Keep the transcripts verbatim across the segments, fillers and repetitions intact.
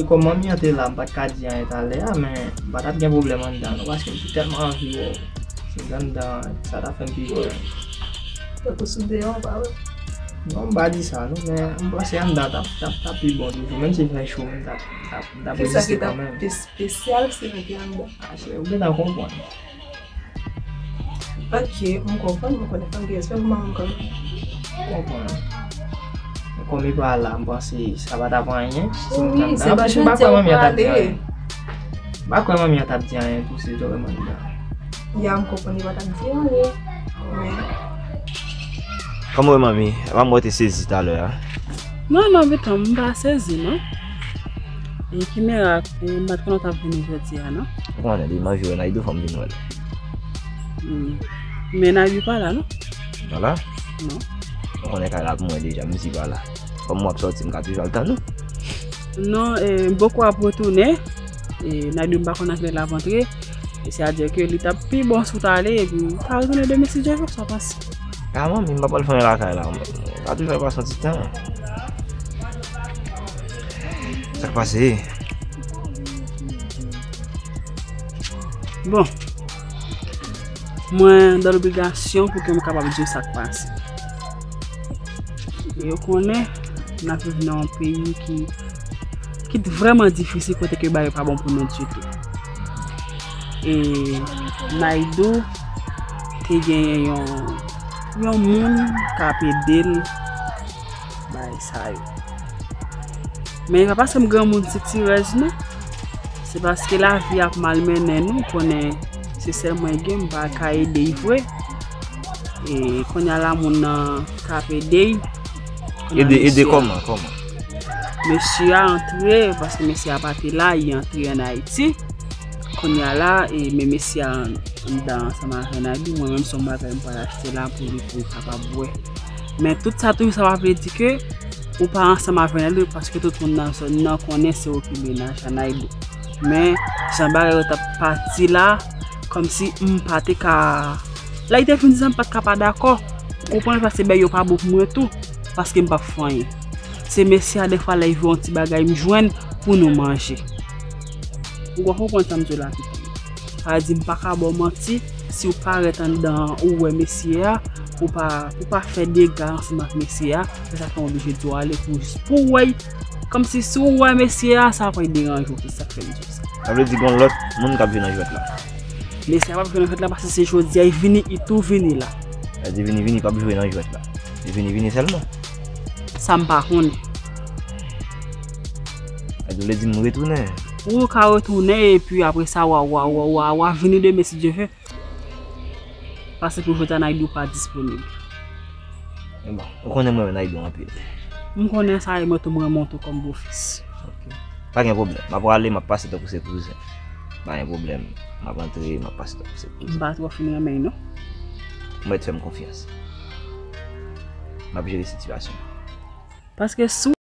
Kòm manmi an te la, m pa t ka di anyen talè a, men m pa t ap gen pwoblèm anndan non, paske m te tèlman anvi wè w. Si m t anndan, sa t ap fè m pi byen. Tankou sou deyò, w pa wè? Non, m pa di sa non, men m panse anndan t ap, t ap, t ap pi bon toujou, menm si l fè cho, men m t ap, m t ap, m t ap reziste kanmenm. Kisa ki t ap pi espesyal si nou te anndan? Ah, cheri, ou gentan konprann. Ok, m konprann, m konnen fanm gen respè pou manman m kanmenm. M konprann. Kòm li pa la, m panse sa pa t ap anyen. Si m t anndan. Wi, se pa jodi a ou prale. M pa kwè manmi an t ap di anyen. M pa kwè manmi an t ap di anyen tou si l t wè m anndan. Ya, m konprann li pa t ap di anyen. Men. Kòman w wè manmi? Manmi w te sezi talè a. Non, non, Viton, m pa sezi, non. E Kimera, e, m pa t konnen w t ap vini jodi a, non. Ou konnen li, m anvi wè Naïdo, fò m vin wè l. Hmm. Men Naïdo pa la, non? Pa la? Non. Ou konnen kay la pou mwen deja, menm si pa la. Kòm w ap sòti, m ka toujou al tann ou. Non, e, m poko ap retounen. E, Naïdo m pa konnen kilè l ap antre. E sètadi ke li t ap pi bon si w t ale, epi w ta retounen demen si Dye vle, sa w panse? A, manmi, m pa pral fè anyen lakay la, mwen. Sa toujou ap pase yon ti tan. Sa k pase? Bon. Mwen dan lobligasyon pou ke m kapab di w sa k pase. E ou konnen, n ap viv nan yon peyi ki, ki vrèman difisil, kote ke bagay pa bon pou nou ditou. E Naïdo te genyen yon, yon moun k ap ede l bay sa yo. Men e pa paske m granmoun sitirèz non. Se paske lavi ap malmennen nou, konnen se sèl mwen gen, m pa ka ede y vre. E kounye a la moun nan k ap ede y. Kounye a ede, ede mesye a, kòman, kòman? Mesye a antre, paske mesye a pa te la, li antre ann Ayiti. Kounye a la, e, men mesye a anndan ansanm avè Naïdo, mwen menm se yon bagay m pral achte la pou li, pou l kapab bwè. Men tout sa toujou sa pa vle di ke ou pa ansanm avè Naïdo, paske tout moun nan zòn nan konnen se ou ki mennaj a Naïdo. Men jan bagay yo t ap pati la, kòmsi m pa te ka, lè li te fin di sa, m pa t ka pa dakò. Ou konprann, paske bèy yo pa bon pou mwen tou, paske m p ap fè anyen. Se mesye a, defwa lè l voye yon ti bagay m jwenn pou nou manje. Ou konprann sa m di w la, pitit? Sa vle di m pa ka ba w manti, si w parèt anndan an, ou wè mesye a, ou pa, ou pa fè dega ansanm ak mesye a, se sa fè m oblije di w ale pou jis pou w wè y. Kòmsi si w wè mesye a, sa pral deranje w, se sa k fè m di w sa. Sa vle di gon lòt moun k ap jwe nan jwèt la? Mesye a p ap jwe nan jwèt la, paske se jodi a, li vini, li tou vini la. Sa vle di vini, vini p ap jwe nan jwèt la. Li vini, vini sèlman. Sa m pa konnen. Sa vle di vle di m retounen? Ou ka retounen, epi apre sa, w a, w a, w a, w a, w a vini demen, si Dye vle. Paske pou jodi a, Naïdo pa disponib. Men bon, ou konnen mwen renmen Naïdo anpil. M konnen sa, e mwen tou, m renmen w tou kòm bofis. Ok. Pa gen pwoblèm. M ap prale, m ap pase tankou se kouzen. Pa gen pwoblèm. M ap antre, m ap pase tankou se kouzen. M pa twò fin renmen l, non. Ou mèt fè m konfyans. M ap jere sitiyasyon an. Paske si w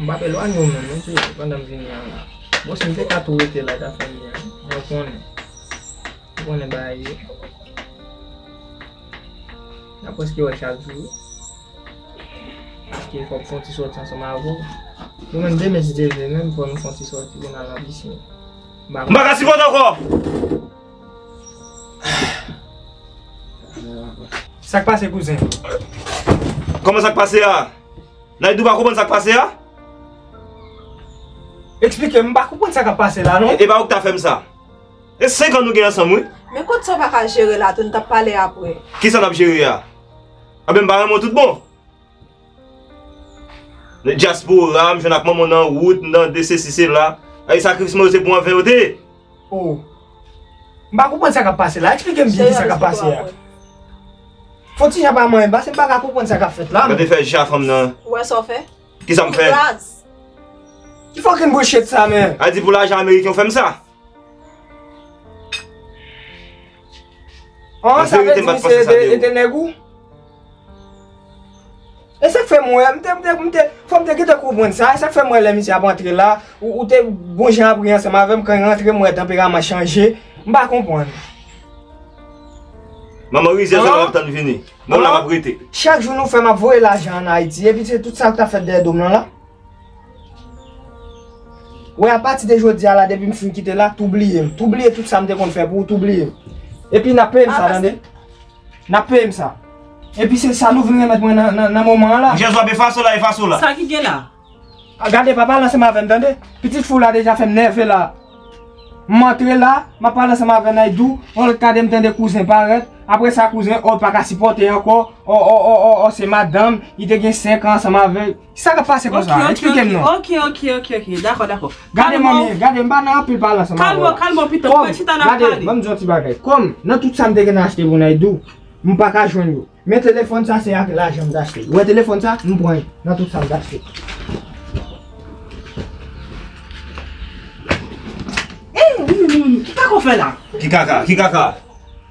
M p ap elwanye w menm non, tou, pandan m vini an la. Bon, si m te ka tou rete la, ta fè mye. Mwen konnen. Mwen konnen bagay yo. N ap prèske wè chak jou. Paske fòk fè yon ti sòti ansanm avè w. Nou menm demen, si Dye vle, menm fò nou fè yon ti sòti pou n al nan pisin. M pa M pa ka sipòte ankò! Sa k pase, kouzen? Kòman sa k pase a? Naidou pa konprann sa k pase a? Eksplike m, m pa konprann sa k ap pase la, non. E pa ou k ta fè m sa. E senk an nou gen ansanm, wi. Men kot sa w pa ka jere la tou, n t ap pale apre. Kisa n ap jere a? Anben, m pa renmen w tout bon. Dyaspora, m jwenn ak manman w nan wout, m tande sesi sela. Ay, sakrifis mwen yo se pou anven yo te ye. Oh. M pa konprann sa k ap pase la. Eksplike m byen kisa k ap pase a. Fò ti jan pa manyen, paske m pa ka konprann sa k ap fèt la. Gade fè je a fanm nan. Ou wè sa w fè? Kisa m fè? Ou raz. Ki fucking bullshit sa, man? A di pou lajan ameriken w fè m sa? An, sa vle di misye ede, ede nèg ou? E sa k fè m wè, m te, m te, m te, fò m te gentan konprann sa. E sa k fè m wè lè misye ap antre la, ou, ou te bon jan ap ri ansanm avè m, kan l rantre m wè tanperaman chanje. M pa konprann. Manman Rizyèl sa m ap tann vini. Bon, la m ap rete. Chak jou nou fè m ap voye lajan ann Ayiti, epi se tout sa k t ap fèt dèyè do m nan la. Wè, apati de jodi a la, depi m fin kite la, tou bliye m. Tou bliye tout sa m te konn fè pou ou, tou bliye m. Epi n ap peye m sa, tande? N ap peye m sa. Epi se sa nou vin remèt mwen nan, nan, nan moman an la. Jezi ap efase w la, efase w la. Sa ki gen la? A, gade, pa pale ansanm avè m, tande? Pitit fi w la deja fè m nève la. M antre la, m ap pale ansanm avè Naidou, yon lòt kade m tande kouzen parèt. Apre sa, kouzen, o, l pa ka sipòte ankò. O, o, o, o, o, se madanm, li te gen senk an ansanm avè l. Sa k ap pase konsa? Eksplike m non. Ok, ok, ok, ok. Dakò, dakò. Gade manmi, gade, m pa nan anpil pale ansanm avè w la. Kalme w, kalme w, pito, m pral chita n ap pale. Gade, ban m di yon ti bagay. Kòm nan tout sa m te gen achte pou Naidou, m pa ka jwenn yo. Men telefòn sa, se ak lajan m t achte. Ou wè telefòn sa? M pran nan tout sa m t achte. Eh, wi, wi, wi, ki kaka w fè la? Ki kaka? Ki kaka?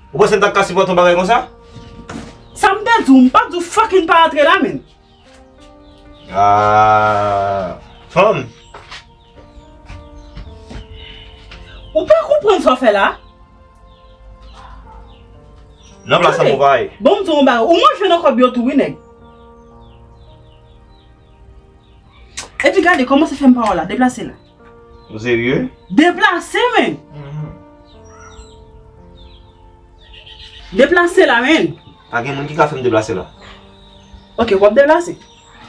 Ou panse m t ap ka sipòte yon bagay konsa? Sa m te di w, m pa t di w fucking pa antre la, menm. Ah, fanm. Ou pa konprann sa w fè la? Nan plas la, mwen pa ye. Bon, m di w yon bagay. Ou manje nan kòb yo tou, wi, nèg. Epi gade, kòmanse fè m pawòl la. Deplase la. Ou serye? Deplase, men! Mhm. Deplase la, men! Pa gen moun ki ka fè m deplase la. Ok, w ap deplase.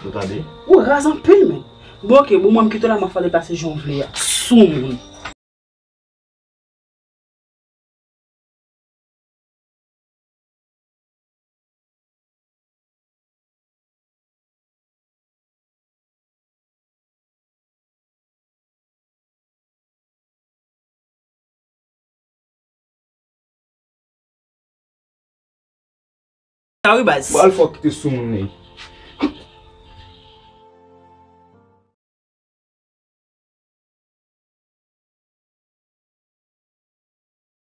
Ou tande? Ou raz anpil, men. Bon, ok, bon, mwen m kite w la, m ap fè w deplase jan w vle a. Soumoun. Sa wi, baz. Bon, al fò kite soumoun li.